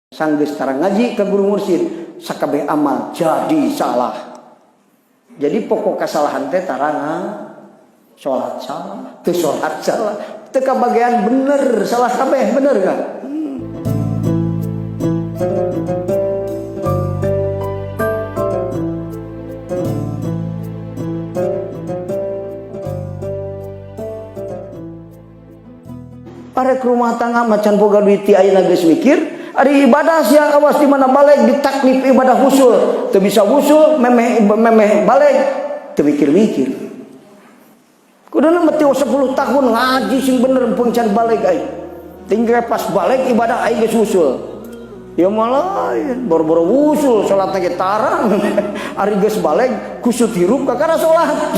Sanggeus tara ngaji ke guru mursyid, sakabeh amal jadi salah. Jadi pokok kesalahan teh tara salat salah, teu salat salah, teu kabagian bener, salah kabeh bener kan? Arek rumah tangga macan boga duit ti ayeuna geus mikir, ari ibadah sia awas di mana balik ditaklif ibadah wusul, teu bisa wusul memeh memeh balik teu mikir-mikir. Kuduna mah 10 tahun ngaji sing bener empung can balik aing. Tinggal pas balik ibadah aing geus wusul. Ya malah boro-boro wusul salat ge tarang. Ari geus balik kusut hirup kakara salat.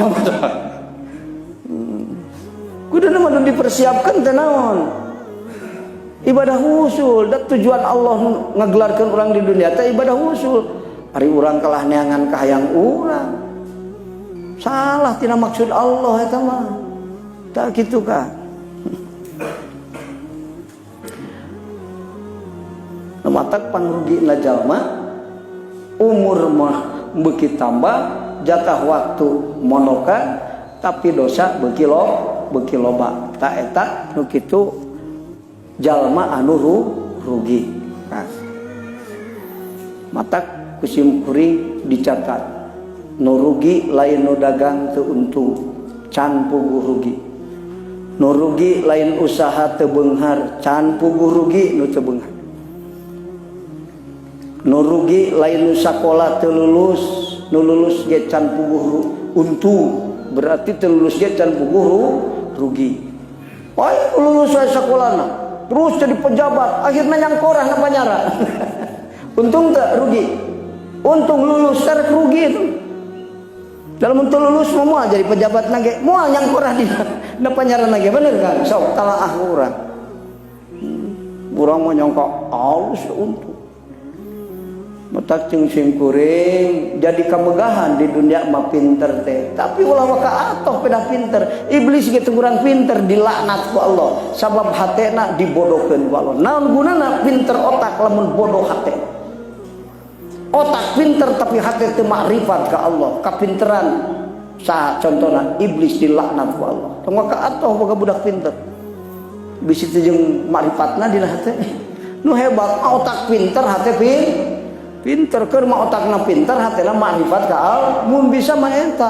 Kuduna mah dipersiapkan teh naon? Ibadah wusul, dan tujuan Allah ngegelarkan orang di dunia teh ibadah wusul. Ari urang kalah neangan kahayang urang. Salah tina maksud Allah eta mah. Tak kitu ka. Nu matak pangrugina jalma umur mah beuki tambah, jatah waktu monokan, tapi dosa beuki beuki loba. Ta eta nu kitu jalma anu rugi. Nah, matak ku sim kuring dicatat nu rugi lain nu dagang teu untung, can puguh rugi. Nu rugi lain usaha teu beunghar, can puguh rugi nu teu beunghar. Nu rugi lain nu sakola teu lulus, nu lulus ge can puguh untung, berarti teu lulus ge can puguh rugi. Wah, lulus wae sakolana, terus jadi pejabat, akhirnya nyangkorah na panyara. Untung tak rugi? Untung lulus, secara rugi itu. Dalam untuk lulus mau jadi pejabat nage, mau nyangkorah di na panyara nage, bener kan? Sok talaah urang. Urang mau nyangka alus untung. Matak jeung sim kuring jadi kamegahan di dunia mah pinter teh. Tapi ulah waka atoh pedah pinter. Iblis gitu kurang pinter dilaknat ku Allah. Sabab hatena dibodohkeun ku Allah. Naon gunana pinter otak lamun bodoh hate? Otak pinter tapi hate teu makrifat ka Allah. Kapinteran saha contohna iblis dilaknat ku Allah. Tong waka atoh boga budak pinter. Bisi teu jeung makrifatna dina hate. Nu hebat otak pinter hate pinter keur mah otakna pinter hatena makrifat ka Allah mun bisa mah eta.